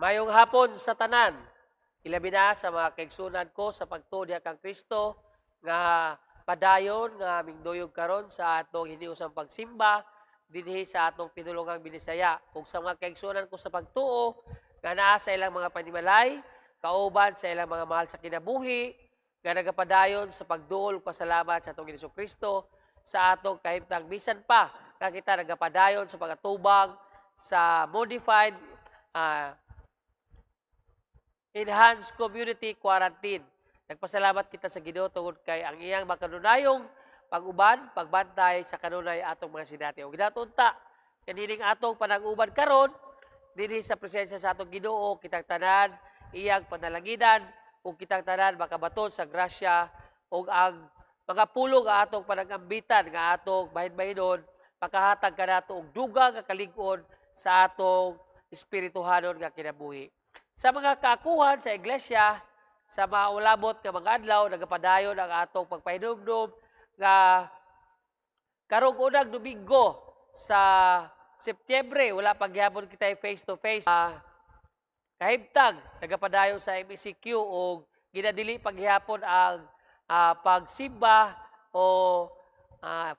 Mayong hapon sa tanan. Ilabi na sa mga kaigsunan ko sa pagtuo diha kang Kristo nga padayon nga mingduyog karon sa atong hiniusang pagsimba dinhi sa atong pinulungang Binisaya, ug sa mga kaigsunan ko sa pagtuo nga naa sa ilang mga panimalay kauban sa ilang mga mahal sa kinabuhi nga nagapadayon sa pagduol ug pasalamat sa atong Ginoong Kristo sa atong kahimtang bisan pa nga kita nagapadayon sa pagatubang sa modified enhanced community quarantine. Nagpasalamat kita sa Ginoo tungod kay ang iyang makanunayong pag-uban, pagbantay sa kanunay atong mga sinati. Ug ginatunta kanining atong panag-uban karon dinhi sa presensya sa atong Ginoo, kitang tanan iyang panalanginan ug kitang tanan makabaton sa grasya ug ang mga pulong nga atong panag-ambitan nga atong bahin-bahinon makahatag kanato og dugang nga kalig-on sa atong espirituhanon nga kinabuhi. Sa mga kaakuhan sa iglesia, sa mga ulabot nga mga adlaw, nagapadayon ang atong pagpahinumdum nga karong unang Domingo sa Setyembre, wala pa gihapon kita face to face. Kahimtang, nagapadayon sa MECQ o ginadili paghihapon ang pagsimba o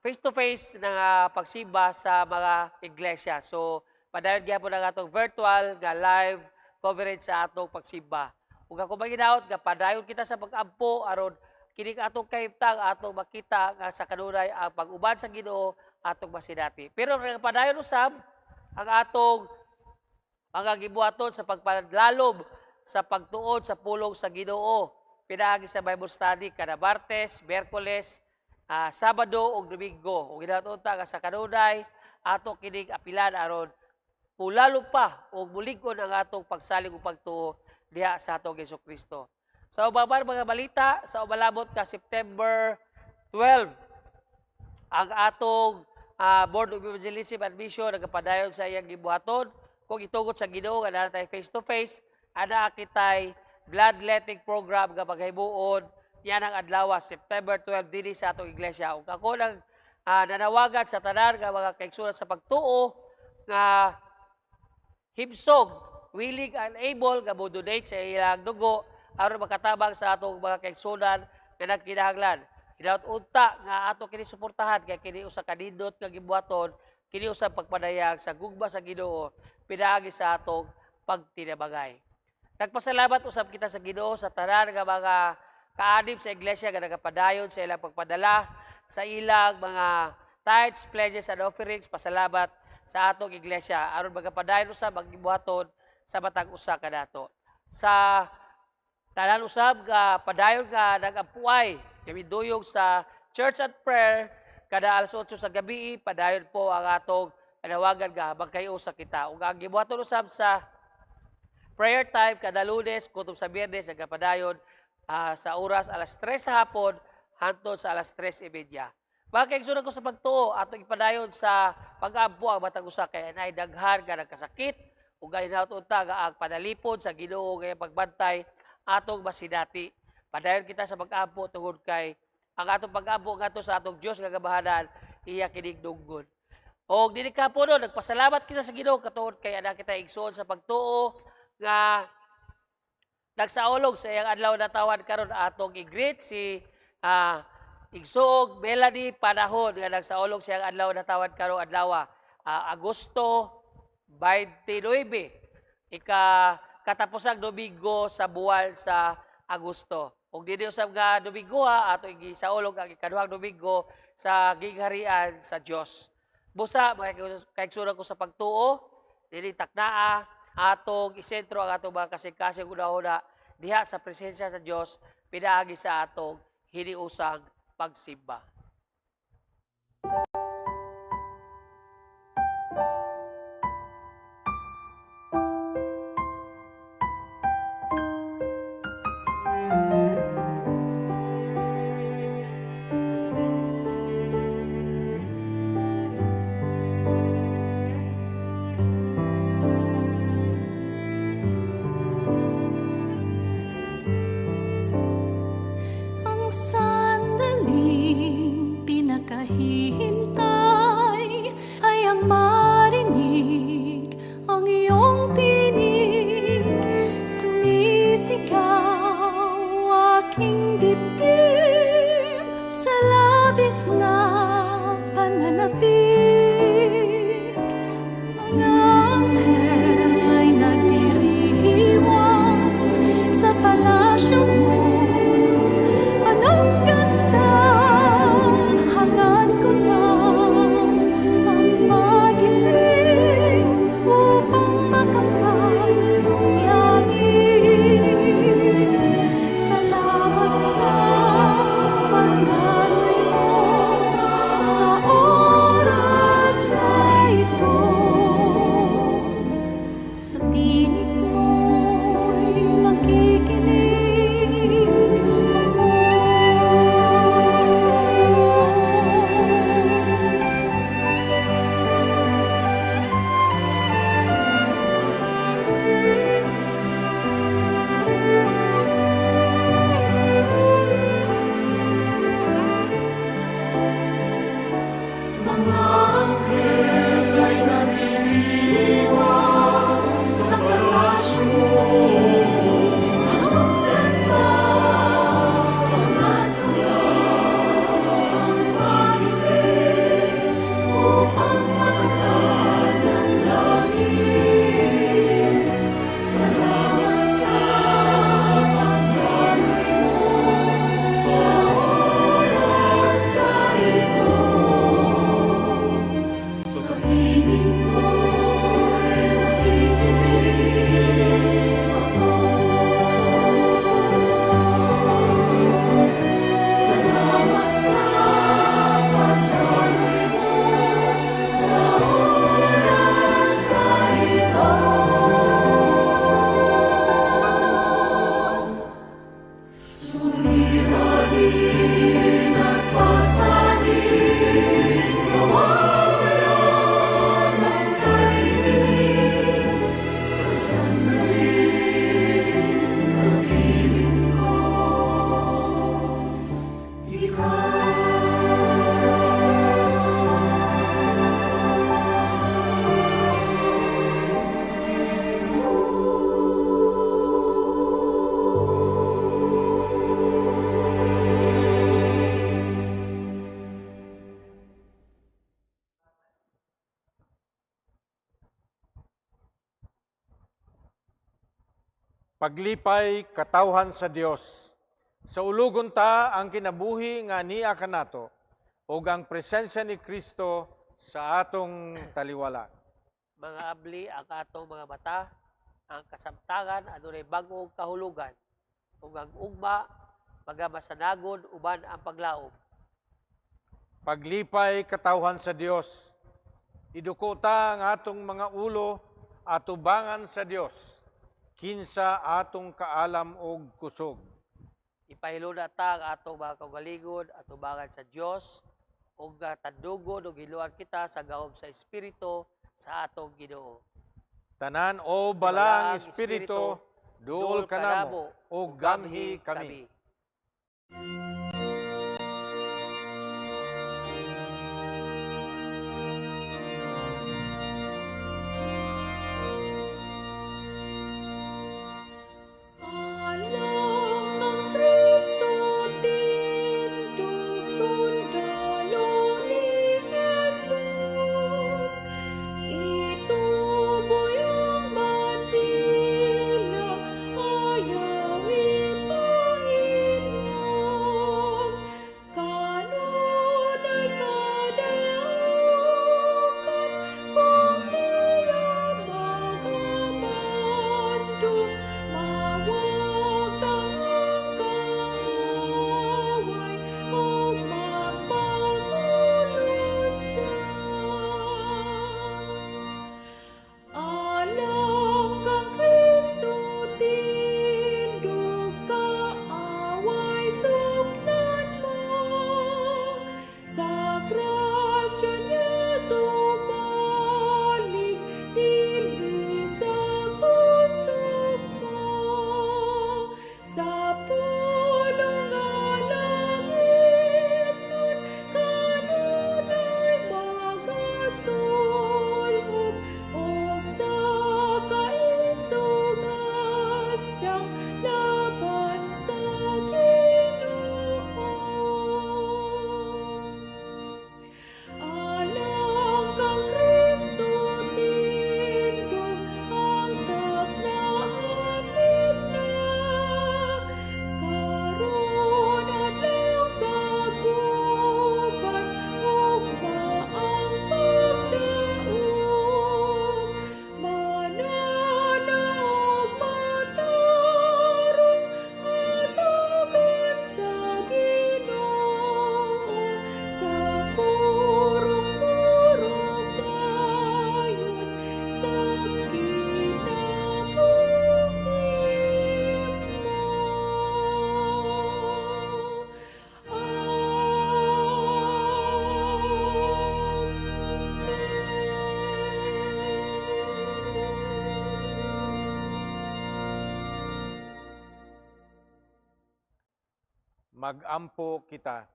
face to face na pagsimba sa mga iglesia. So, padayon gihapon ang atong virtual nga live coverage sa atong pagsimba. Ug ako maginaot nga padayon kita sa pag-ampo aron kining atong kahimtang atong makita nga sa kanunay ang pag-uban sa Ginoo atong masinati. Pero padayon usab ang atong mga gibuhaton sa pagpalalom sa pagtuod sa pulong sa Ginoo pinaagi sa Bible study kada Martes, Miyerkules, Sabado ug Domingo. Ug ginaot unta nga sa kanunay ato kining apilan aron mulalo pa ug mulig-on ang atong pagsalig ug pagtuo diha sa atong Hesus Kristo. Sa ubaban mga balita, sa umalabot ka September 12, ang atong Board of Evangelism and Mission nagapadayon sa iyang gibuhaton. Kung itugot sa Ginoo nga naa tay face to face, ana kitay bloodletting program nga paghimuon yan ang adlaw September 12 dinhi sa atong iglesia. Ug ako nang nanawagan sa tanan nga mga kaigsunan sa pagtuo nga himsog, willing and able nga mo donate sa ilang dugo aron makatabang sa atong mga kaigsunan nga nagkinahanglan. Hinaut unta nga ato kini suportahan kay kini usa ka nindot nga gibuhaton, kini usa pagpadayag sa gugma sa Ginoo pinaagi sa atong pagtinabangay. Nagpasalamat usab kita sa Ginoo sa tanan nga mga kaanib sa iglesia nga nagapadayon sa ilang pagpadala sa ilang mga tithes, pledges and offerings. Pasalamat sa atong iglesia aron magapadayon usab ang gibuhaton sa matag usa kanato. Sa tanan usab nga padayon nga nagampuay kami duyog sa Church at Prayer kada alas 8 sa gabi, padayon po ang atong panawagan nga magkayo sa kita. Ug ang gibuhaton usab sa prayer time kada Lunes kutob sa Biyernes nagapadayon sa oras alas 3 sa hapon hantod sa alas 3:30. Mga kaigsunan ko sa pagtuo, atong ipadayon sa pag-ampo ang matag usa kay anay daghan nga nagkasakit ug hinaut unta nga ang panalipod sa Ginoo nga pagbantay atong masinati. Padayon kita sa pag-ampo tungod kay ang atong pag-ampo ngadto sa atong Dios nga gamhanan, iya kining dunggon. Og dinhi kapono, nagpasalamat kita sa Ginoo katungod kay ana kita igsoon sa pagtuo nga nagsaulog sa iyang adlaw na tawan karon. Atong i-greet si Igsoog Melanie Panahon nga nagsaulog sa iyang adlaw na tawan karong adlaw, Agosto 29, ika katapusang Domingo sa buwan sa Agosto. Ug dinhi usab nga Domingo ha, ato gisaulog ang ikaduhang Domingo sa gingharian sa Dios. Busa, mga kaigsunan ko sa pagtuo, dinhi taknaa atong isentro ang atong mga kasing-kasing una-una diha sa presensya sa Dios pinaagi sa atong hiniusang pagsimba. Ang sandaling Paglipay, katawhan sa Dios. Saulugon ta ang kinabuhi nga niya kanato ug ang presensya ni Kristo sa atong taliwala. Mga abli ang atong mga mata, ang kasamtangan adunay bag-ong kahulugan, ug ang ugma magamasanagod uban ang paglaom. Paglipay, katawhan sa Dios. Iduko ta ang atong mga ulo atubangan sa Dios. Kinsa atong kaalam og kusog. Ipahiluna ta ang atong mga kaugalingon atubangan sa Dios ug tandugon ug hiluan kita sa gahom sa Espiritu sa atong Ginoo. Tanan o Balaang Espiritu, duol kanamo ug gamhi kami. Alang kang Kristo tindog, sundalo ni Jesus. Ituboy ang bandila, ayaw ipainom. Kanunay kadaukan, kung siya magamando, mawagtang ang kaaway, ug magpangulo siya. Alang kang Kristo tindog, kaaway suklan mo. Sa grasya niya subalig, dili sa kusog mo. Sa pulong nga langit nun, kanunay magasulhob, ug sa kaisog asdang laban sa Ginoo. Alang kang Kristo tindog, ang takna apit na. Karon adlaw sa gubat, ugma ang pagdaog. Mananaog matarong, hatagan sa Ginoo. Sa purong-purong dayon sa kinabuhi mo. Amen. Magampo kita.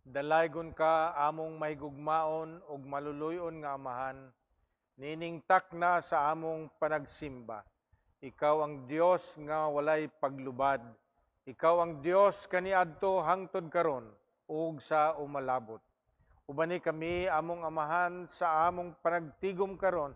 Dalaygon ka among mahigugmaon ug maluluy-on nga Amahan, nining takna sa among panagsimba. Ikaw ang Dios nga walay paglubad. Ikaw ang Dios kaniadto hangtod karon ug sa umalabot. Ubani kami among Amahan sa among panagtigom karon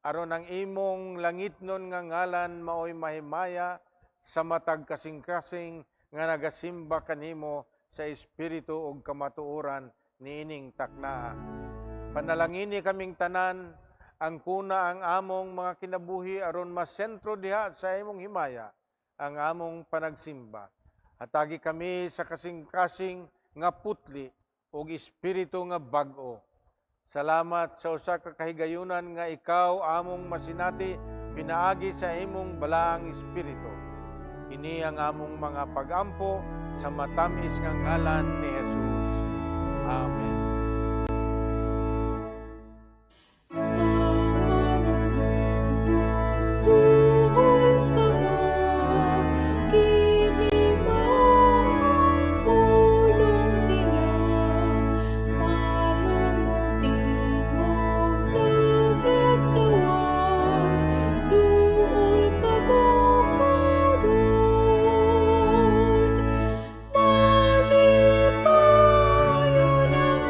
aron ang imong langitnon nga ngalan maoy mahimaya sa matag kasing-kasing nga nagasimba kanimo sa espiritu ug kamatuoran niining taknaa. Panalangini kaming tanan ang kuna ang among mga kinabuhi aron masentro diha sa imong himaya ang among panagsimba. Hatagi kami sa kasing-kasing nga putli ug espiritu nga bag-o. Salamat sa usa ka kahigayunan nga ikaw among masinati pinaagi sa imong Balaang Espiritu. Ini ang among mga pagampo sa matamis nga ngalan ni Jesus. Amen. Sa mananubos duol kamo, kini mao ang pulong niya. Malumog tingog nagatawag, duol kamo karon. Malipayon ang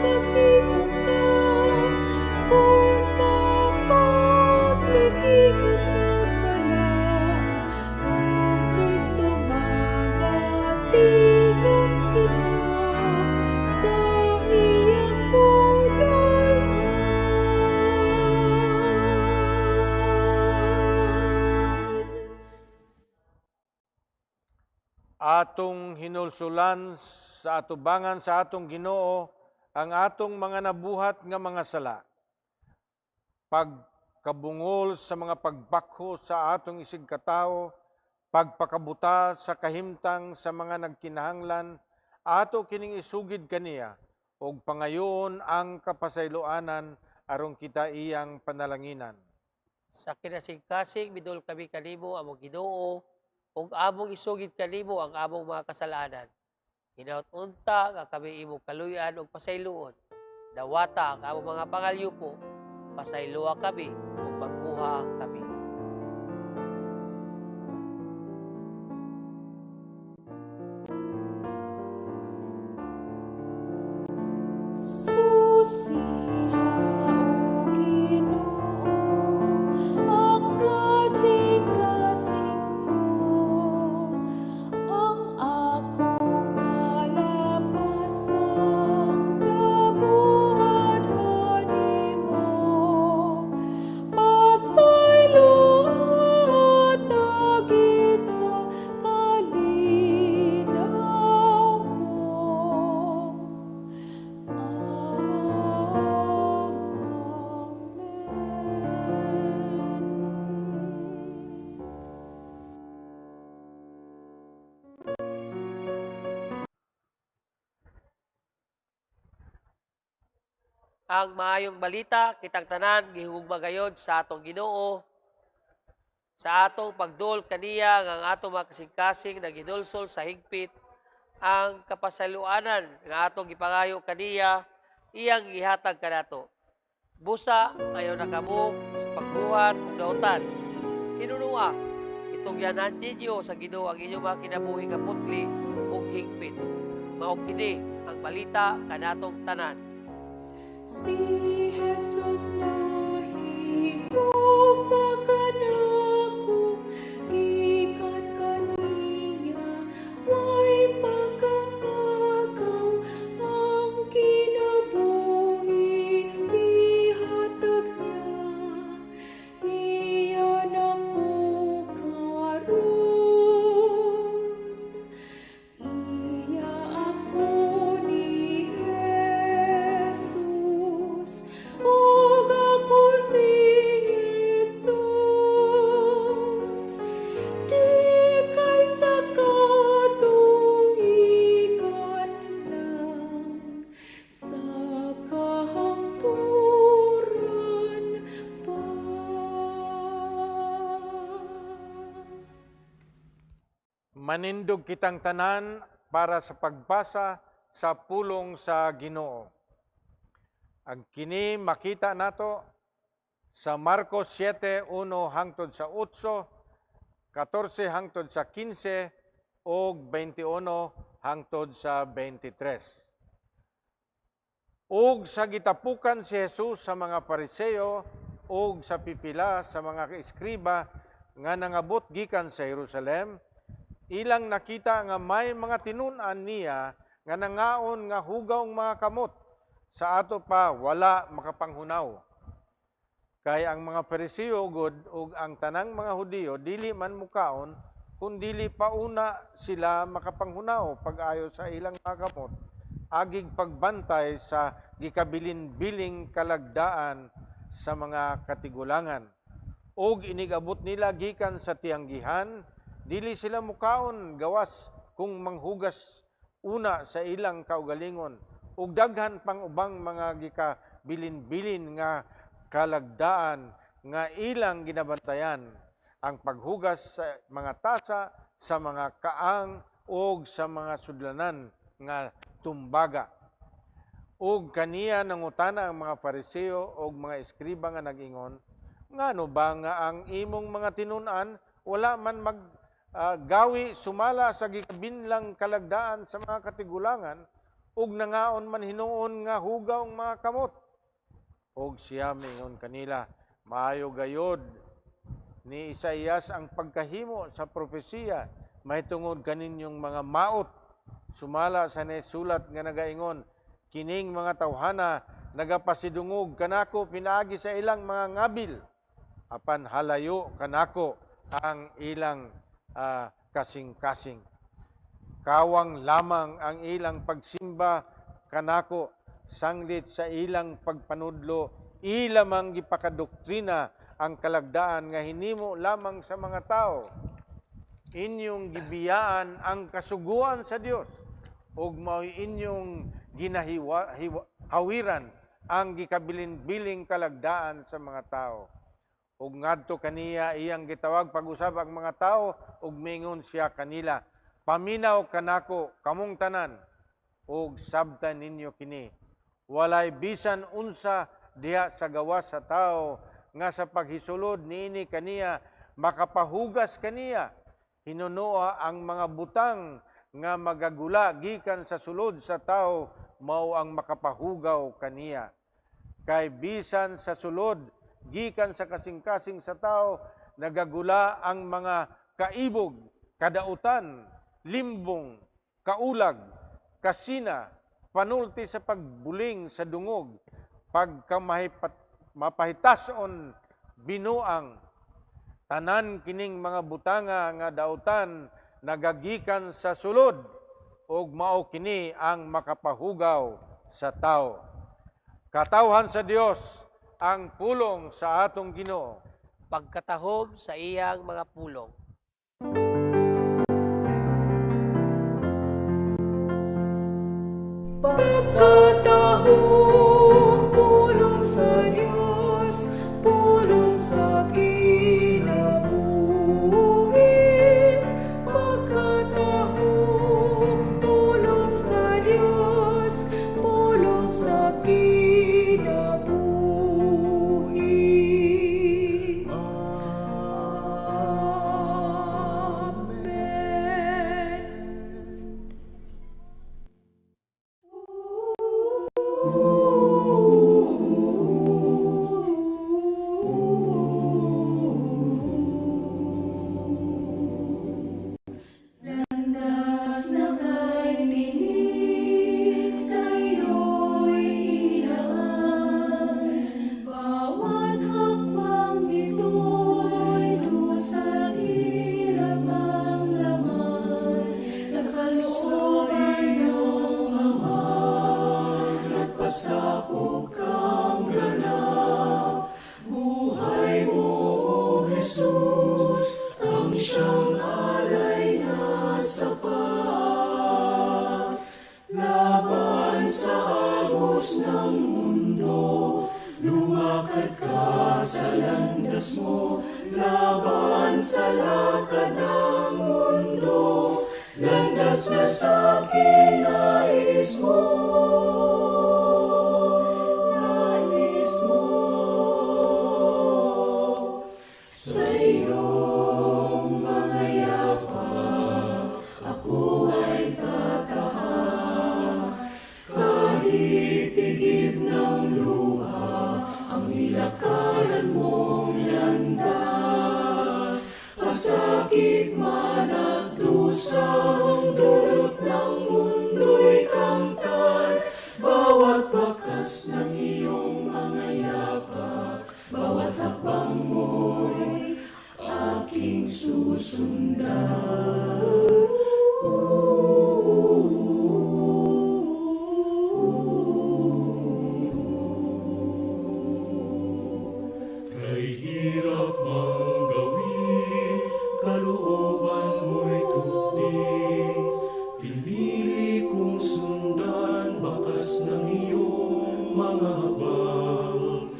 Atong hinulsulan sa atubangan sa atong Ginoo ang atong mga nabuhat nga mga sala. Pagkabungol sa mga pagbakho sa atong isigkatawo, pagpakabuta sa kahimtang sa mga nagkinahanglan, ato kining isugid kaniya ug pangayoon ang kapasayloanan aron kita iyang panalanginan. Sa kinasingkasing, midul kami kanimo, among Ginoo, ug among isugid kanimo ang among mga kasalanan. Hinaut unta nga kami imong kaluy-an ug pasayloon. Dawata ang among mga pangalyupo, pasayloa kami ug bag-oha kami. Susiha, O Ginoo, ang kasing-kasing ko, ang akong kalapasang nabuhat kanimo. Pasayloa tagi sa kalinaw mo. Amen. Ang maayong balita, kitang tanan gihugma gayod sa atong Ginoo, sa atong pagduol kaniya nga ang atong mga kasing-kasing naghinulsol sa higpit ang kapasayloanan nga atong gipangayo kaniya, iyang gihatag kanato. Busa ayaw na kamo sa pagbuhat ug dautan. Hinunua, itugyanan ninyo sa Ginoo ang inyong mga kinabuhi nga putli ug higpit. Mao kini ang balita kanatong tanan. Si Jesus nahigugma kanako, gikan kaniya way makaagaw, ang kinabuhi gihatag niya. Iya nako karon, iya ako ni Jesus, ug ako si Jesus. Di kay sa katuigan lang, sa kahangturan pa. Manindog kitang tanan para sa pagbasa sa pulong sa Ginoo. Ang kini makita nato sa Marcos 7:1 hangtod sa 8, 14 hangtod sa 15 ug 21 hangtod sa 23. Ug sa gitapukan si Jesus sa mga Pariseo ug sa pipila sa mga eskriba nga nangabot gikan sa Jerusalem, ilang nakita nga may mga tinun-an niya nga nangaon nga hugaw ang mga kamot, sa ato pa wala makapanghunaw. Kay ang mga Pariseo gud ug ang tanang mga Hudiyo dili man mukaon kun dili pauna sila makapanghunaw pag-ayo sa ilang mga kamot, agig pagbantay sa gikabilin-biling kalagdaan sa mga katigulangan. Og inigabot nila gikan sa tiyanggihan, dili sila mukaon gawas kung manghugas una sa ilang kaugalingon, ug daghan pang ubang mga gikabilin-bilin nga kalagdaan nga ilang ginabantayan, ang paghugas sa mga tasa, sa mga kaang ug sa mga sudlanan nga tumbaga. Ug kaniya nangutana ang mga Pariseo ug mga eskriba nga nag-ingon, ngano ba nga ang imong mga tinun-an wala man mag gawi sumala sa gikabinlang kalagdaan sa mga katigulangan, ug nangaon man hinuon nga hugaw ang mga kamot? Og siya miingon kanila, maayo gayod ni Isaías ang pagkahimo sa propesiya mahitungod kaninyong mga maot, sumala sa sulat nga nagaingon, kining mga tawhana nagapasidungog kanako pinaagi sa ilang mga ngabil, apan halayo kanako ang ilang kasing-kasing. Kawang lamang ang ilang pagsimba kanako, sanglit sa ilang pagpanudlo, ila mang gipakadoktrina ang kalagdaan nga hinimo lamang sa mga tao. Inyong gibiyaan ang kasuguan sa Dios ug mao'y inyong ginahawiran ang gikabilin-biling kalagdaan sa mga tao. Ug ngadto kaniya iyang gitawag pag-usab ang mga tao ug mingon siya kanila, "Paminaw kanako kamong tanan ug sabtan ninyo kini. Walay bisan unsa diha sa gawas sa tao nga sa paghisulod niini kaniya makapahugas kaniya. Hinunoa ang mga butang nga magagula gikan sa sulod sa tao mao ang makapahugaw kaniya. Kay bisan sa sulod gikan sa kasing-kasing sa tao nagagula ang mga kaibog, kadautan, limbong, kaulag, kasina, panulti sa pagbuling sa dungog, pagkamapahitason, binuang. Tanan kining mga butanga nga dautan nagagikan sa sulod ug mao kini ang makapahugaw sa tao." Katawhan sa Dios ang pulong sa atong Ginoo. Pagkatahom sa iyang mga pulong. Pagkatahom, pulong sa Diyos, pulong sa kinabuhi. Pagkatahom, pulong sa Diyos, pulong sa kinabuhi. Amen. Landas na kay tinik sa iyo'y inilaan. Bawat hakbang nito'y dusa at hirap ang laman. Sa kalooban ng Ama, nagpasakop kang ganap. Buhay mo, O Jesus, ang siyang alay na sapat. Laban sa agos ng mundo, lumakad ka sa landas mo, laban sa lakad ng mundo, landas na sa nais mo. Nais mo. Sa iyong mga yapak, ako ay tatahak. Kahit igib ng luha, ang nilakaran mong landas. Pasakit man at dusang dulot ng mundo'y kamtan, bawat bakas ng iyong mga yapak, bawat hakbang mo'y aking susundan. Kay hirap mang gawin, kalooban mo'y tukdin. Pinili kong sundan, bakas ng iyong mga hakbang.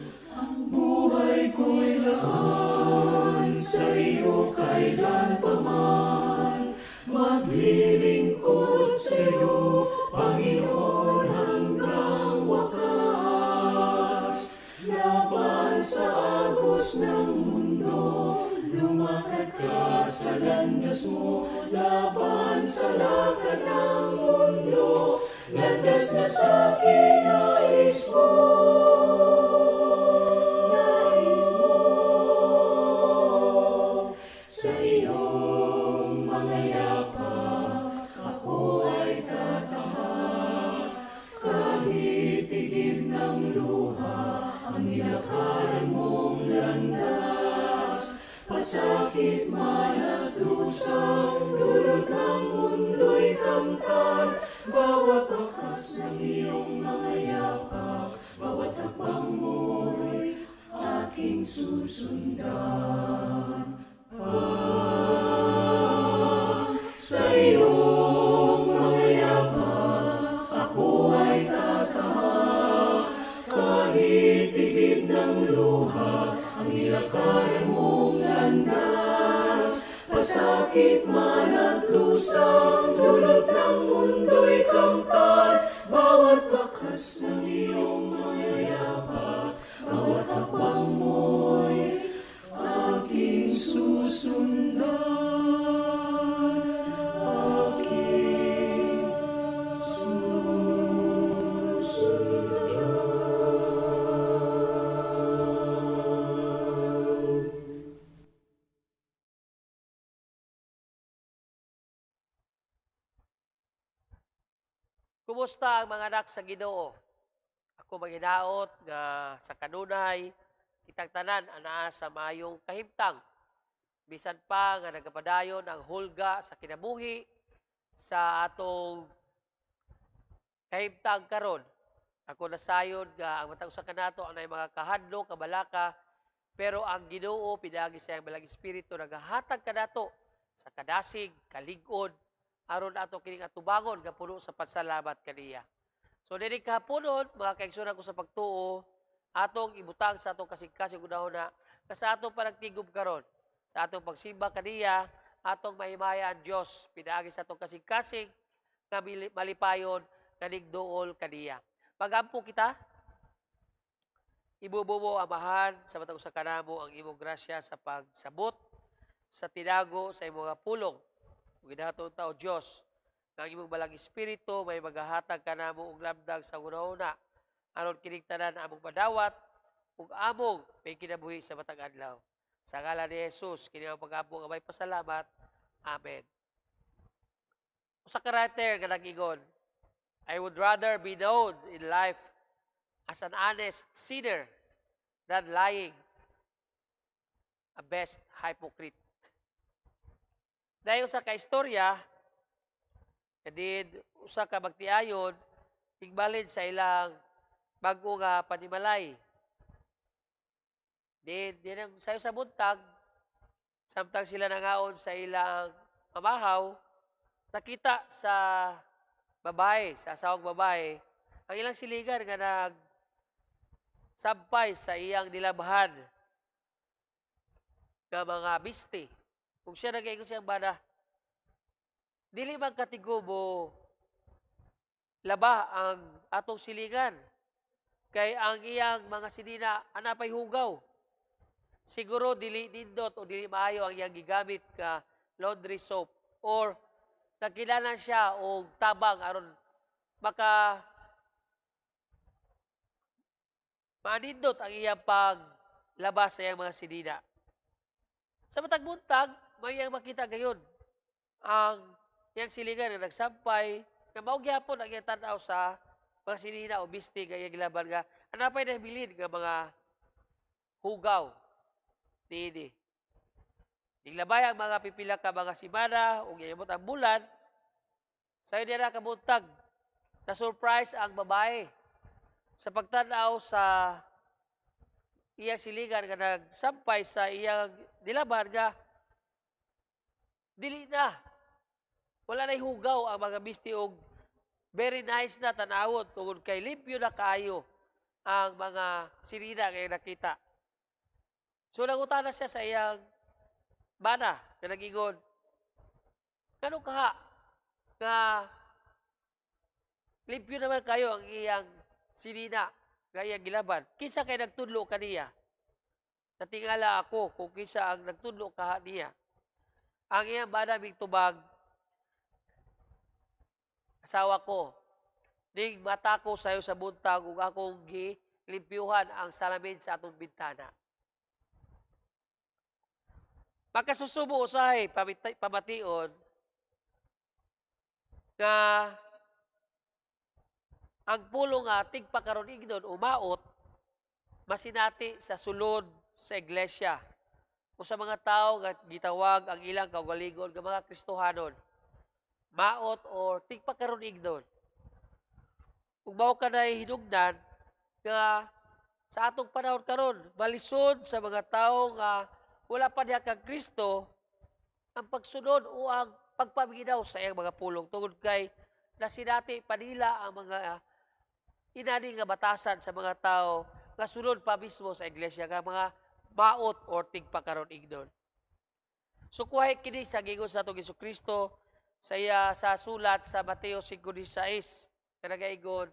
Buhay ko'y laan sa iyo kailan pa man. Maglilingkod sa iyo, Panginoon, hanggang wakas. Laban sa agos ng mundo, lumakad ka sa landas mo, laban sa lakad ng mundo, landas na sa nais mo. Nais mo. Sa iyong mga yapak, ako ay tatahak. Kahit igib ng luha, ang nilakaran mong landas. Pasakit man at dusang dulot ng mundo'y. Kamtan. Bawat bakas ng iyong mga yapak, bawat hakbang mo'y aking susundan. Ah, sa iyong mga yapak, ako ay tatahak, kahit igib ng luha ang nilakaran mong landas. Pasakit man at dusang dulot ng mundo'y kamtan, bawat bakas ng iyong mga yapak, bawat hakbang mo'y aking susundan. Aking susundan. Kumusta ang mga anak sa Ginoo? Ako maghinaot nga sa kanunay kitang tanan anaa sa maayong kahimtang. Bisan pa nga nagapadayon ang hulga sa kinabuhi sa atong kahimtang karon. Ako nasayod nga ang matag usa kanato anay mga kahadlok, kabalaka, pero ang Ginoo pinaagi sa iyang Balaang Espiritu nagahatag kanato sa kadasig, kalig-on, aron ato kining atubangon nga puno sa pasalamat kaniya. So dinhi kahaponon, mga kaigsuonan ko sa pagtuo, atong ibutang sa atong kasing-kasing hunahuna nga sa atong panagtigob karon, sa atong pagsimba kaniya, atong mahimaya ang Dios pinaagi sa atong kasing-kasing nga malipayon nga nigduol kaniya. Pagampo kita, ibububo, Amahan, sa matag usa kanamo ang imong grasya sa pagsabot sa tinago sa imong mga pulong. Ug ginahaton ta, O Dios, nga ang imong Balaang Espiritu may magahatag kanamo og lamdag sa hunahuna aron kining tanan among madawat ug among may kinabuhi sa matag adlaw. Sa ngalan ni Jesus, kini ang pag-ampo nga may pasalamat. Amen. Usa ka writer nga nag-ingon, "I would rather be known in life as an honest sinner than lying a best hypocrite." Dahil sa kaistorya, kadin usa ka magtiayon, tigbalin sa ilang bago nga panimalay. Din ang sayo sa buntag, samtang sila nangaon sa ilang pamahaw, nakita sa babae, sa asawang babae, ang ilang siligan nga nag sampay sa iyang nilabhan nga mga bisti. Kung siya nag-ingon siyang bana, "Dili man katigubo laba ang atong silingan kay ang iyang mga sinina ana pay hugaw. Siguro dili nindot o dili maayo ang iyang gigamit ka laundry soap or nagkinahanglan siya og tabang aron maka maanindot ang iyang paglabas sa iyang mga sinina." Sa matag buntag, may iyang makita gayon ang iyang silingan nga nagsampay nga mao gyapon ang iyang tan-aw sa mga sinina o bisti nga iyang gilaban nga anapay nabilin nga mga hugaw niini. Niglabay ang mga pipila ka mga semana ug iabot ang bulan, sayo niya na kabuntag, na surprise ang babae sa pagtan-aw sa iyang silingan nga nagsampay sa iyang nilaban nga dili na. Wala na'y hugaw ang mga bisti og very nice na tanawon tungod kay limpyo na kaayo ang mga sinina nga nakita. So nangutana siya sa iyang bana nga nag-ingon, "Ngano kaha nga limpyo naman kayo ang iyang sinina nga iyang gilaban? Kinsa kay nagtudlo kaniya? Natingala ako kung kinsa ang nagtudlo kaha niya." Ang iyang bana tubag, "Asawa ko, ning mata ko sayo sa buntag ug akong gilimpyuhan ang salamin sa atong bintana." Makasusubo usahay pamation nga ang pulong nga tigpakaron ignon umaot masinati sa sulod sa iglesia o sa mga tao nga gitawag ang ilang kaugalingon nga mga Kristohanon. Maot or tigpakaron-ignon. Ug mao kanay hinungdan nga sa atong panahon karon, malisod sa mga tawo nga wala pa diha kang Kristo ang pagsunod o ang pagpaminaw sa iyang mga pulong tungod kay nasinati pa nila ang mga inani nga batasan sa mga tao nga sunod pa mismo sa iglesia nga mga maot or tigpakaron ignon. So kuhay kini sa giingon sa atong Kristo sa iya sa sulat sa Mateo 5:16 nga nagaingon,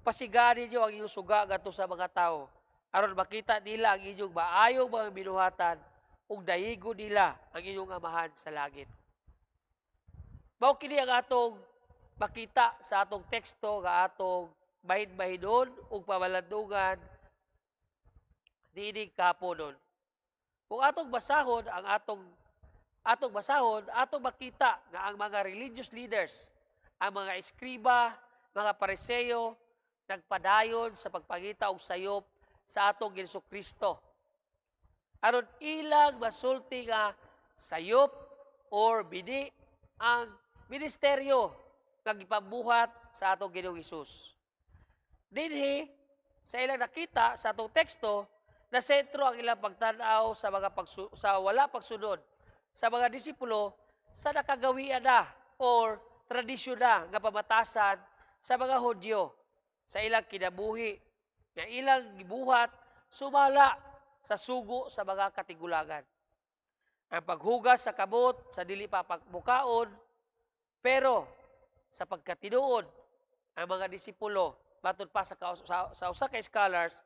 "Pasigani ninyo ang inyong suga ngadto sa mga tao aron makita nila ang inyong maayong mga binuhatan ug dayigon nila ang inyong Amahan sa langit." Mao kini ang atong makita sa atong teksto nga atong bahin-bahinon ug pamalandungan niining kahaponon. Kung atong basahon ang atong atong basahon, atong makita nga ang mga religious leaders, ang mga eskriba, mga Pariseo, nagpadayon sa pagpangita og sayop sa atong Hesus Kristo aron ilang masulti nga sayop or bini ang ministeryo nga gipabuhat sa atong Ginoong Hesus. Dinhi sa ilang nakita sa atong teksto, na sentro ang ilang pagtan-aw sa wala pagsunod sa mga disipulo sa nakagawian na or tradisyon na nga pamatasan sa mga Hudyo sa ilang kinabuhi nga ilang gibuhat sumala sa sugo sa mga katigulangan. Ang paghugas sa kamot sa dili pa pagmukaon, pero sa pagkatinuod, ang mga disipulo, matud pa sa usa ka scholars,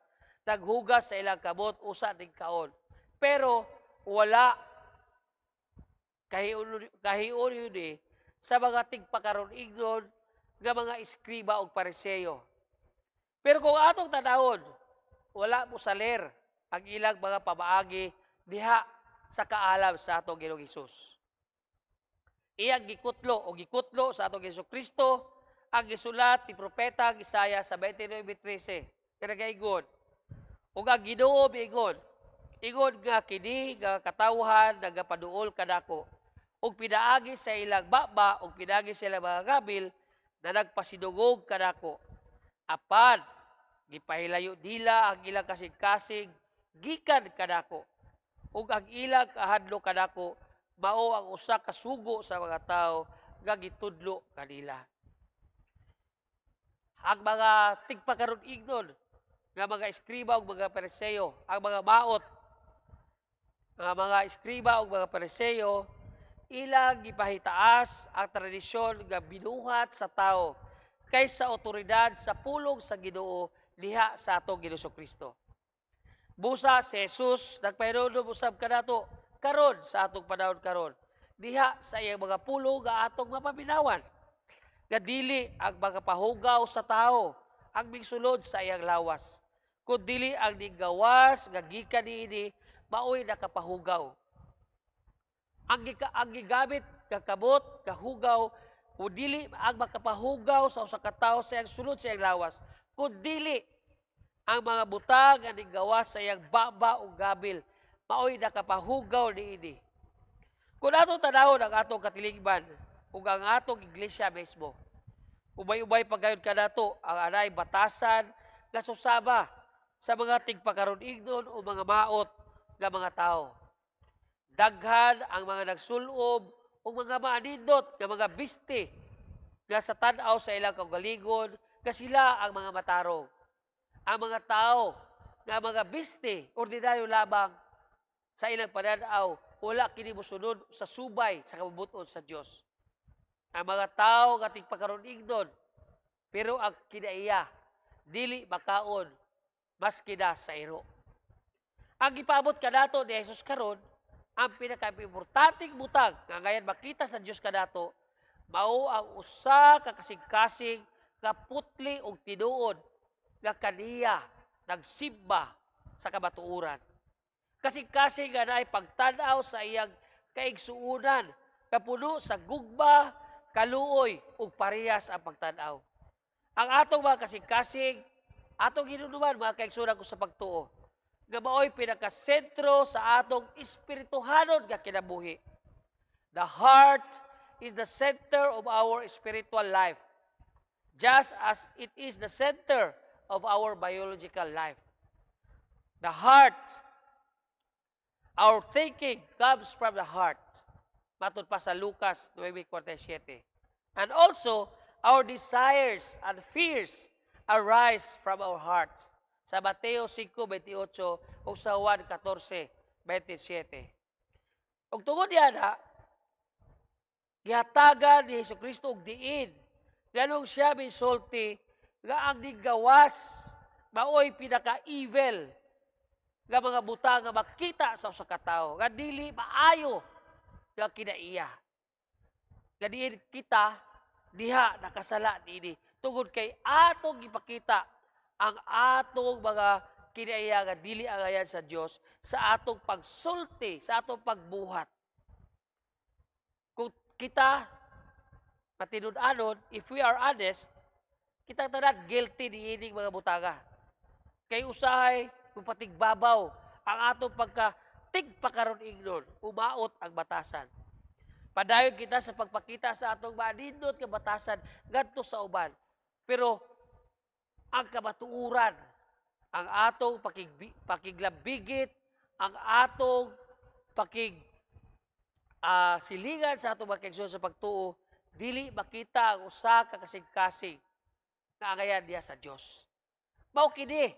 naghugas sa ilang kamot usa ning kaon. Pero wala kahiun yun eh, sa mga tigpakaron ignon nga mga eskriba og Pariseo. Pero kung atong tanawon, wala mo saler ang ilang mga pamaagi diha sa kaalam sa atong Ginoong Hesus. Iyang gikutlo o gikutlo sa atong Hesus Kristo ang gisulat ni Propeta Isaiah sa 29:13 nga nagaingon, "Ug ang Ginoo miingon, ingon nga kini nga katawhan nagapaduol kanako ug pinaagi sa ilang baba ug pinaagi sa ilang mga ngabil na nagpasidungog kanako. Apan gipahilayo nila ang ilang kasing-kasing gikan kanako ug ang ilang kahadlok kanako mao ang usa ka sugo sa mga tawo nga gitudlo kanila." Ang mga tigpakaron ignon nga mga eskriba ug mga Pariseo, ang mga maot nga mga eskriba ug mga Pariseo, ilang gipahitaas ang tradisyon nga binuhat sa tao kaysa otoridad sa pulong sa Ginoo diha sa atong Ginoong Kristo. Busa si Jesus nagpahinumdom usab kanato karon sa atong panahon karon diha sa iyang mga pulong nga atong mapaminawan, nga dili ang mga pahugaw sa tao ang mingsulod sa iyang lawas, kun dili ang ninggawas nga gikan niini maoy nakapahugaw. Ang gigamit nga kamot kahugaw o dili ang makapahugaw sa usa ka tawo sa iyang sulod sa iyang lawas, kun dili ang mga butang nga ninggawas sa iyang baba o gabil maoy nakapahugaw niini. Kung atong tanawon ang atong katilingban ug ang atong iglesia mismo, ubay-ubay pagayon kanato ang anay batasan nga susaba sa mga tigpakaron ignon o mga maot nga mga tao. Daghan ang mga nagsulob o mga maanindot nga mga biste nga sa tan-aw sa ilang kaugalingon nga sila ang mga matarong. Ang mga tao nga mga biste, ordinaryo lamang sa ilang pananaw, wala kini mosunod sa subay sa kabubut-on sa Dios. Ang mga tao nga tigpakaron ignon, pero ang kinaiya dili makaon maski na sa iro. Ang gipaabot kanato ni Jesus karon, ang pinaka-importanteng butang nga ngayon makita sa Dios kanato, mao ang usa ka kasing-kasing nga putli og tinuod nga kaniya nagsimba sa kamatuoran. Kasing-kasing nga naay pagtan-aw sa iyang kaigsuonan, kapuno sa gugma, kaluoy ug parehas ang pagtan-aw. Ang atong mga kasing-kasing, atong hinunuman, mga kaigsuonan ko sa pagtuo, nga mao'y pinakasentro sa atong espirituhanon nga kinabuhi. The heart is the center of our spiritual life, just as it is the center of our biological life. The heart, our thinking comes from the heart. Matod pa sa Lucas 9:47. And also, our desires and fears arise from our hearts. Sa Mateo 5:28 ug sa Juan 14:27. Ug tungod diana, gihatagan ni Hesus Kristo og diin nganong siya misulti nga ang ninggawas maoy pinaka-evil nga mga butang nga makita sa usa ka tawo nga dili maayo nga kinaiya. Nga diin kita diha nakasala niini tungod kay atong gipakita ang atong mga kinaiya nga dili angayan sa Dios sa atong pagsulti, sa atong pagbuhat. Kung kita matinud-anon, if we are honest, kita tanan guilty niining mga butanga. Kay usahay mupatigbabaw ang atong pagka tigpakaron ingnon, umaot ang batasan. Padayon kita sa pagpakita sa atong manindot nga batasan ngadto sa uban. Pero ang kamatuoran, ang atong pakiglambigit, ang atong pakig silingan sa atong mga kaigsuonan sa pagtuo, dili makita ang usa ka kasing-kasing nga angayan niya sa Dios. Mao kini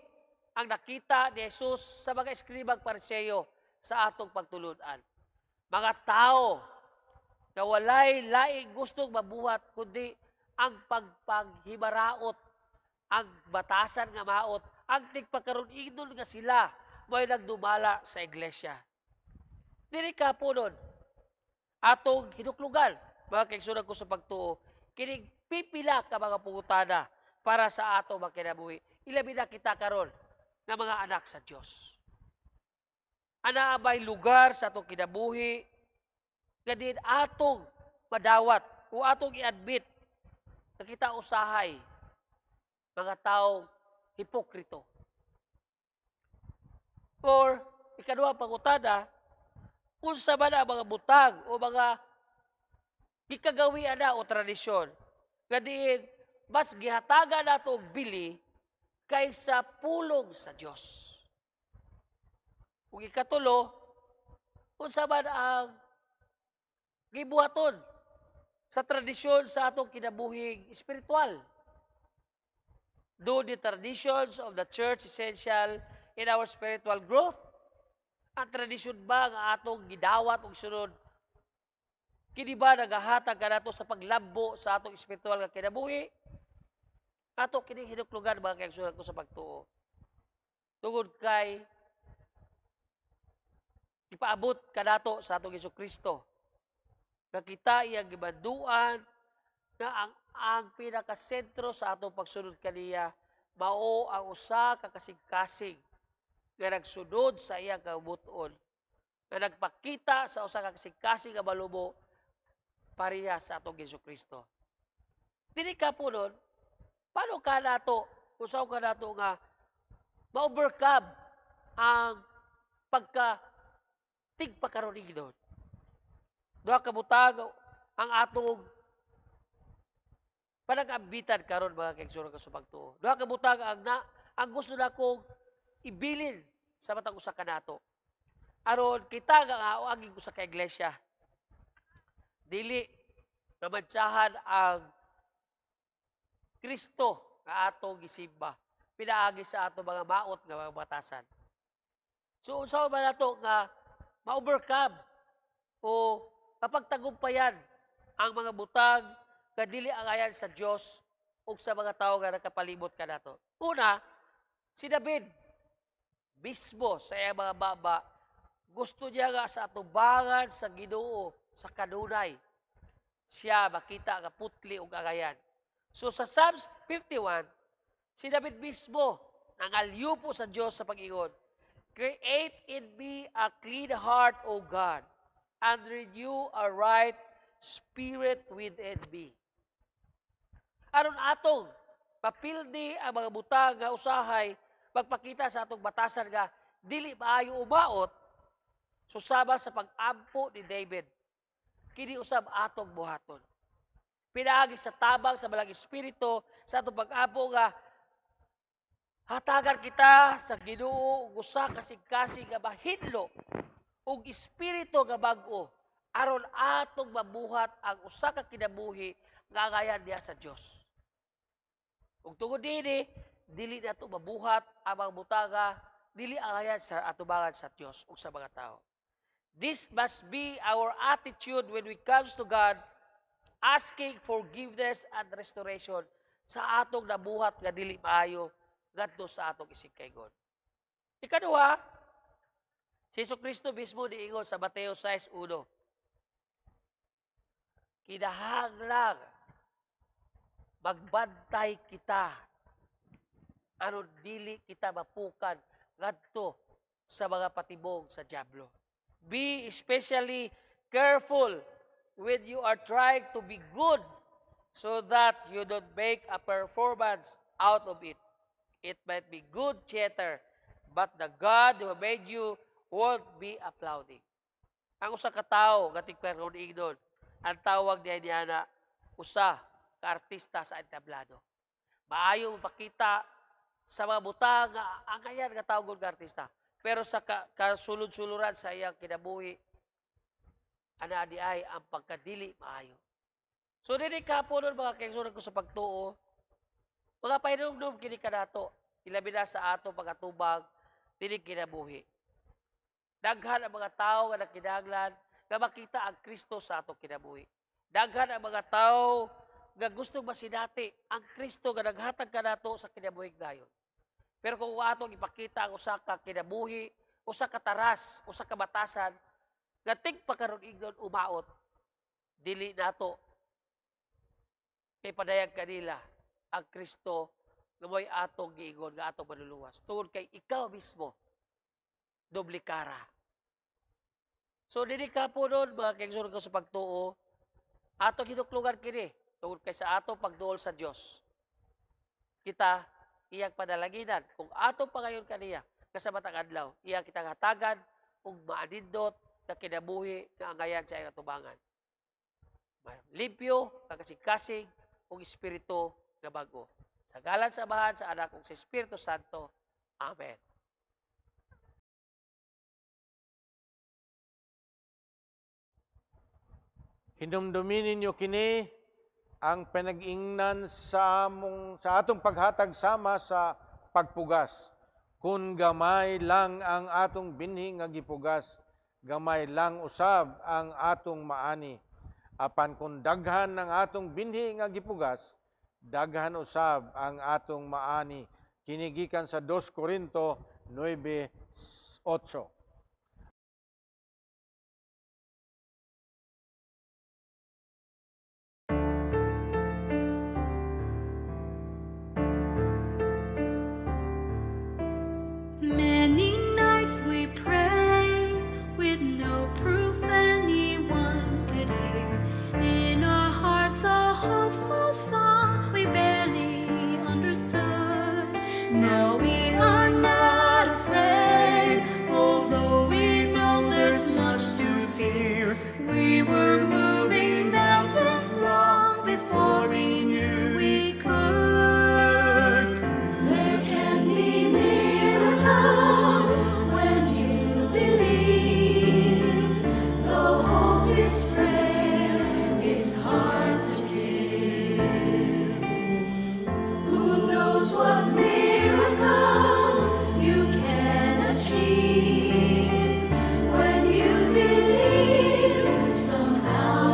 ang nakita ni Jesus sa mga eskribang Pariseo sa atong pagtulun-an. Mga tao nga walay laing gustong mabuhat kundi ang pagpaghimaraot, ang batasan nga maot, ang tigpakaron ingnon nga sila mo'y nagdumala sa iglesia. Dili ka po nun, atong hinuklugan, mga kaigsuonan ko sa pagtuo, kining pipila ka mga pangutana para sa ato mga kinabuhi. Ilabi na kita karon nga mga anak sa Dios. Ana bay lugar sa atong kinabuhi nga diin atong madawat o atong i-admit nga kita usahay mga taong hipokrito? Or ikaduha pangutana, unsa man ang mga butang o mga gikagawian na o tradisyon nga diin mas gihatagan nato og bili kaysa pulong sa Dios? Ug ikatulo, unsa man ang gibuhaton sa tradisyon sa atong kinabuhing espiritual? Do the traditions of the church essential in our spiritual growth? Ang tradisyon ba nga atong gidawat ug sunod, kini ba nagahatag kanato sa paglambo sa atong espiritual nga kinabuhi? Ato kini hinuklugan, mga kaigsuonan ko sa pagtuo. Tungod kay ipaabot kanato sa atong Hesus Kristo nga kita iyang gimanduan nga ang pinakasentro sa atong pagsunod kaniya mao ang usa ka kasing-kasing nga nagsunod sa iyang kabubut-on, nga nagpakita sa usa ka kasing-kasing nga malumo pareha sa atong Hesus Kristo. Dili ka po nun, paano ka nato, usaw ka nato nga ma-overcome ang pagka tigpakaroon doon? Duha ka butang ang atong panag-ambitan karon, mga kaigsuonan ko sa pagtuo. Duha ka butang ang gusto nakong ibilin sa matag usa kanato. Aron kita nga anging usa ka iglesia, dili mamantsahan ang Kristo nga atong gisimba pinaagi sa ato mga maot nga mga batasan. So unsa man nato nga ma-overcome o mapagtagumpayan ang mga butang nga dili angayan sa Dios ug sa mga tawo nga nakapalibot kanato? Una, si David mismo sa iyang mga baba, gusto niya nga sa atubangan sa Ginoo sa kanunay siya makita nga putli ug angayan. So sa Psalms 51, si David mismo nangalyupo sa Dios sa pag-ingon, "Create in me a clean heart, O God, and renew a right spirit within me." Aron atong mapildi ang mga butang nga usahay magpakita sa atong batasan nga dili maayo umaot, susaba sa pag-ampo ni David, Kini usab atong buhaton. Pinaagi sa tabang sa Balaang Espiritu sa atong pag-ampo nga hatagan kita sa Ginoo og usa ka kasing-kasing nga mahinlo ug espiritu nga bag-o aron atong mabuhat ang usa ka kinabuhi nga angayan niya sa Dios. Ug tungod dinhi, dili nato mabuhat ang mga butanga dili angayan sa atubangan sa Dios ug sa mga tao. This must be our attitude when we comes to God asking forgiveness and restoration sa atong nabuhat nga dili maayo ngadto sa atong isigkaigon. Ikaduha, si Hesus Kristo mismo niingon sa Mateo 6:1. Kinahanglan magbantay kita aron dili kita mapukan ngadto sa mga patibong sa diablo. Be especially careful when you are trying to be good so that you don't make a performance out of it. It might be good theater, but the God who made you won't be applauding. Ang usa ka tawo nga tigkaroon ingnon, ang tawag niya niya na usa ka artista sa entablado. Maayo mapakita sa mga butang nga angayan nga tawgon nga artista. Pero sa kasulod-suluran sa iyang kinabuhi, ana di ay ang pagkadili maayo. So dili kaponon, mga kaigsuonan ko sa pagtuo, mga pahinumdum kini kanato, ilabi na sa ato pagatubang dili kinabuhi. Daghan ang mga tao nga nagkinahanglan nga makita ang Kristo sa atong kinabuhi. Daghan ang mga tao nga gusto masinati ang Kristo nga naghatag kanato sa kinabuhi dayon. Pero kung atong ipakita ang usa ka kinabuhi, usa ka taras, usa ka batasan, nga tigpakaron ignon umaot, dili nato kay padayag kanila ang Kristo nga mo'y atong giingon nga atong manluluwas. Tungod kay ikaw mismo, doble kara. So dili ka po nun, mga kaigsuonan ko sa pagtuo, atong hinuklugan kini tungod kay sa atong pagduol sa Dios. Kita iyang panalanginan kung atong pangayon kaniya sa matag adlaw, iyang kitang hatagan ug maanindot nga kinabuhi nga angayan sa iyang atubangan. Limpyo, kasing-kasing, ug espiritu nga bag-o. Sa ngalan sa Amahan, sa Anak, ug sa Espiritu Santo. Amen. Hinumdumin ninyo kini ang panag-ingnan sa atong paghatag sama sa pagpugas. Kung gamay lang ang atong binhi nga gipugas, gamay lang usab ang atong maani. Apan kung daghan ang atong binhi nga gipugas, daghan usab ang atong maani. Kini gikan sa 2 Korinto 9:8. Many nights we pray with no proof anyone could hear. In our hearts a hopeful song we barely understood. Now we are not afraid, although we know there's much to fear. We were moving mountains long before we knew we could. There can be miracles when you believe. Though hope is frail, it's hard to give. Who knows what miracles you can achieve when you believe somehow?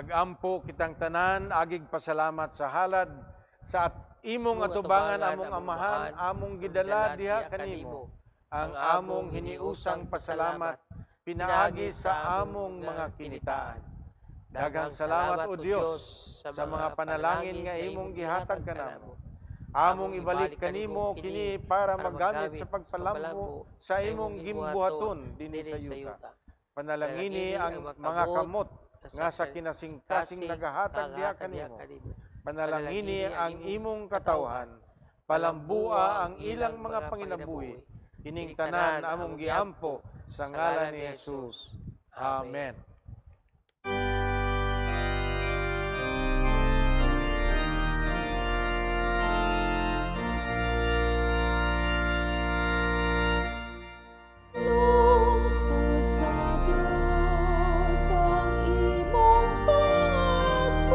Magampo kitang tanan, agig pasalamat sa halad sa at imong atubangan, among Amahan, among gidala diha kanimo ang among hiniusang pasalamat pinaagi sa among mga kinitaan. Daghang salamat, O Dios, sa mga panalangin nga imong gihatag kanamo. Among ibalik kanimo kini para magamit sa pagpalambo sa imong gimbuhaton dinhi sa yuta. Panalangini ang mga kamot nga sa kinasingkasing nagahatag diha kanimo. Panalangini ang imong katawhan. Palambua ang ilang mga panginabuhi. Kining tanan among giampo sa ngalan ni Jesus. Amen. Lungsod sa Diyos ang imong kaaguan,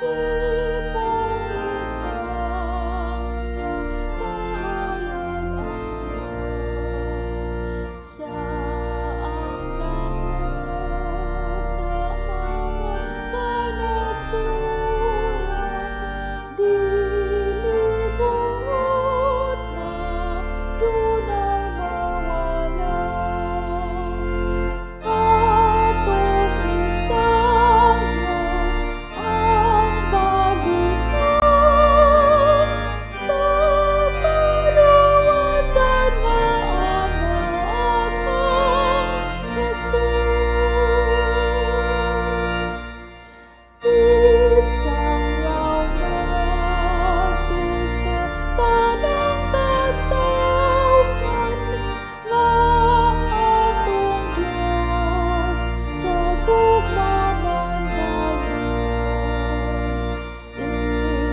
imong isangyaw kahayag ang Diyos. Siya ang nagmugna mga kanasuran, dili buot nga dunay mawala. Atong isangyaw ang balikan sa kaluwasan nga anaa kang Jesus. Isangyaw nato sa tanang katawhan nga atong Diyos sa gugmanan dayon.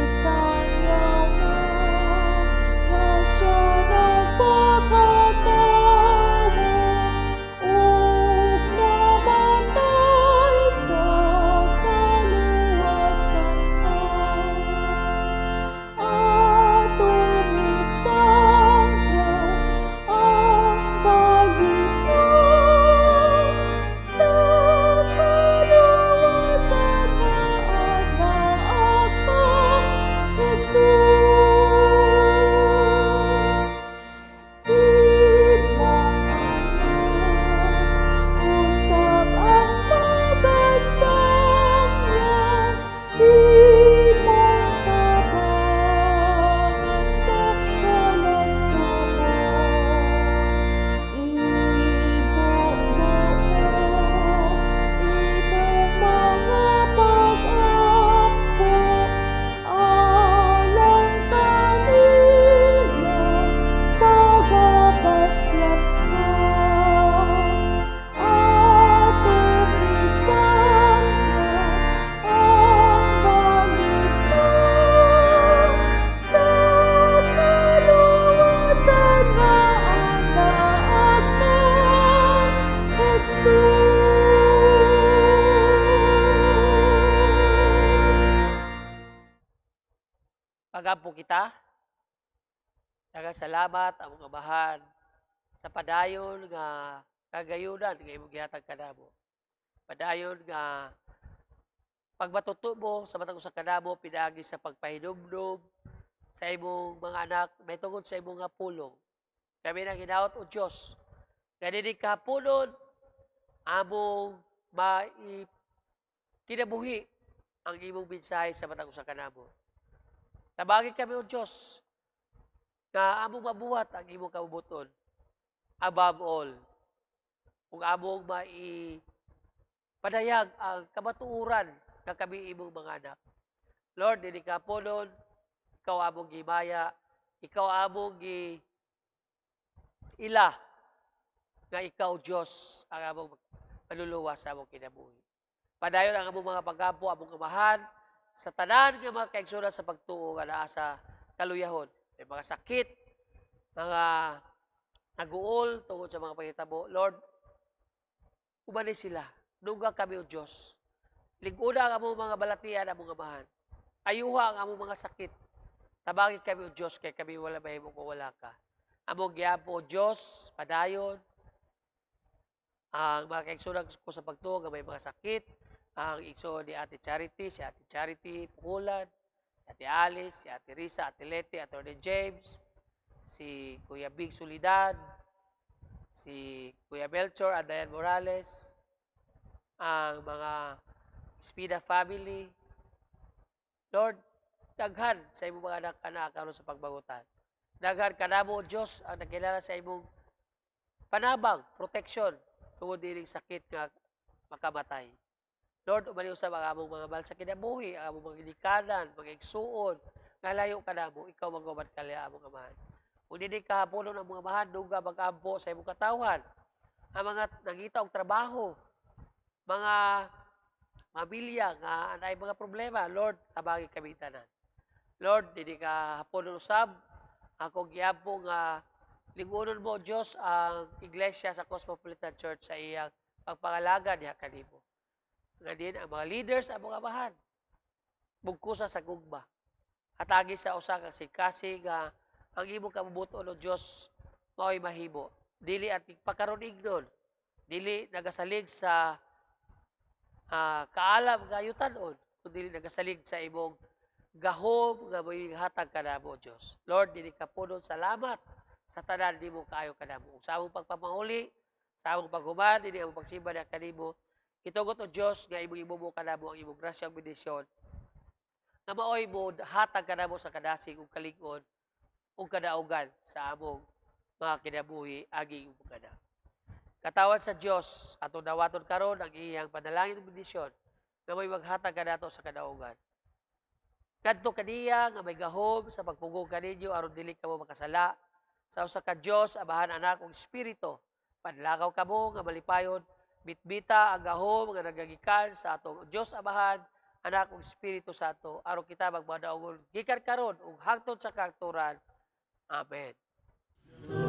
Isangyaw mo nga siya nagpakatawo ug namatay sa kaluwasan ta. Atong isangyaw ang balikan sa kaluwasan nga anaa kang Jesus. Imong anak usab ang magasangyaw, imong tabangan sa kalastugan. Ibugo mo imong mga pag-ampo alang kanila, pagabaslak ka. Atong isangyaw ang balikan sa kaluwasan nga anaa kang Jesus. Pagampo kita. Daghang salamat, among Amahan, sa padayon nga kagayunan nga imong gihatag kanamo. Padayon nga pagmatuto mo sa matag usa kanamo pinaagi sa pagpahinumdom sa imong mga anak may tungod sa imong nga pulong. Kami nang hinaot, O Dios, ganini kahaponon among mai kinabuhi ang imong mensahe sa matag usa kanamo. Tabagi kami, O Diyos, nga among mabuhat ang imong kabubut-on. Above all, kung among mai padayag ang kamatuoran nga kami imong mga anak. Lord, dili ka ponon, ikaw among gimaya, ikaw among gi ila nga ikaw, Diyos, ang among manluluwas sa among kinabuhi. Padayon ang among mga paggampo, among Amahan, sa tanan nga mga kaigsuonan sa pagtuo nga naa sa kaluyahon. May mga sakit, mga naguol tungod sa mga panghitabo. Lord, ubani sila. Nungga kami, O Diyos. Lig-una ang among mga balatian, among Amahan. Ayuha ang among mga sakit. Tabangin kami, O Diyos, kay kami wala mahimo kung wala ka. Among giampo, O Diyos, padayon. Ang mga kaigsuonan ko sa pagtuo nga may mga sakit, ang igsoon ni Ate Charity, si Ate Charity Pukulan, si Ate Alice, si Ate Risa, Ate Leti, Atty. James, si Kuya Big Solidad, si Kuya Melchor Andayan Morales, ang mga Spida family. Lord, daghan sa imong mga anak anak karon sa pagbangutan. Daghan kanamo, Dios, ang nagkilala sa imong panabang, protection tungod dining sakit nga makamatay. Lord, umali usab ang among mga mahal sa kinabuhi, ang among mga ginikanan, mga igsuon, nga layo kanamo, ikaw mag-uban kaniya, among Amahan. Ug dinhi kahaponon, among Amahan, duga mag-ampo sa imong katawhan. Ang mga nangita og trabaho, mga pamilya nga anay mga problema, Lord, tabangi kami tanan. Lord, dinhi kahaponon usab, akong giampo nga lingunon mo, Diyos, ang iglesia sa Cosmopolitan Church sa iyang pagpangalaga diha kanimo. Nga din ang mga leaders, ang mga amahan, bugkusa sa gugma. Hatagi sa usa ka kasing nga ang imong kabubuton, o Diyos, mao'y mahimo. Dili at pagkaron ignon, dili nagasalig sa kaalam nga yutanon, kundi nagasalig sa imong gahom nga mo'y hatag kanamo, Diyos. Lord, dili kapunon, salamat sa tanan nimo kaayo kanamo. Ug sa among pagpamahuli, sa among paghuman, dili among pagsimba na kanimo, itugot, o Diyos, nga imong ibubo kanamo ang imong grasya ug bendisyon nga maoy mo hatag kanamo sa kadasig ug kalig-on ug kadaugan sa among mga kinabuhi aging imong anak. Katawhan sa Dios, atong dawaton karon ang iyang panalangin ug bendisyon nga may maghatag kanato sa kadaugan. Kadto kaniya nga may gahom sa pagpugong kaninyo aron dili kamo makasala, sa usa ka Dios, Amahan, Anak ug Espiritu. Panlakaw kamo nga malipayon, bitbita ang gahom nga nagagikan sa atong Dios Amahan, Anak ug Espiritu Santo aron kita magmadaogon gikan karon ug hangtod sa kahangturan. Amen. Lord.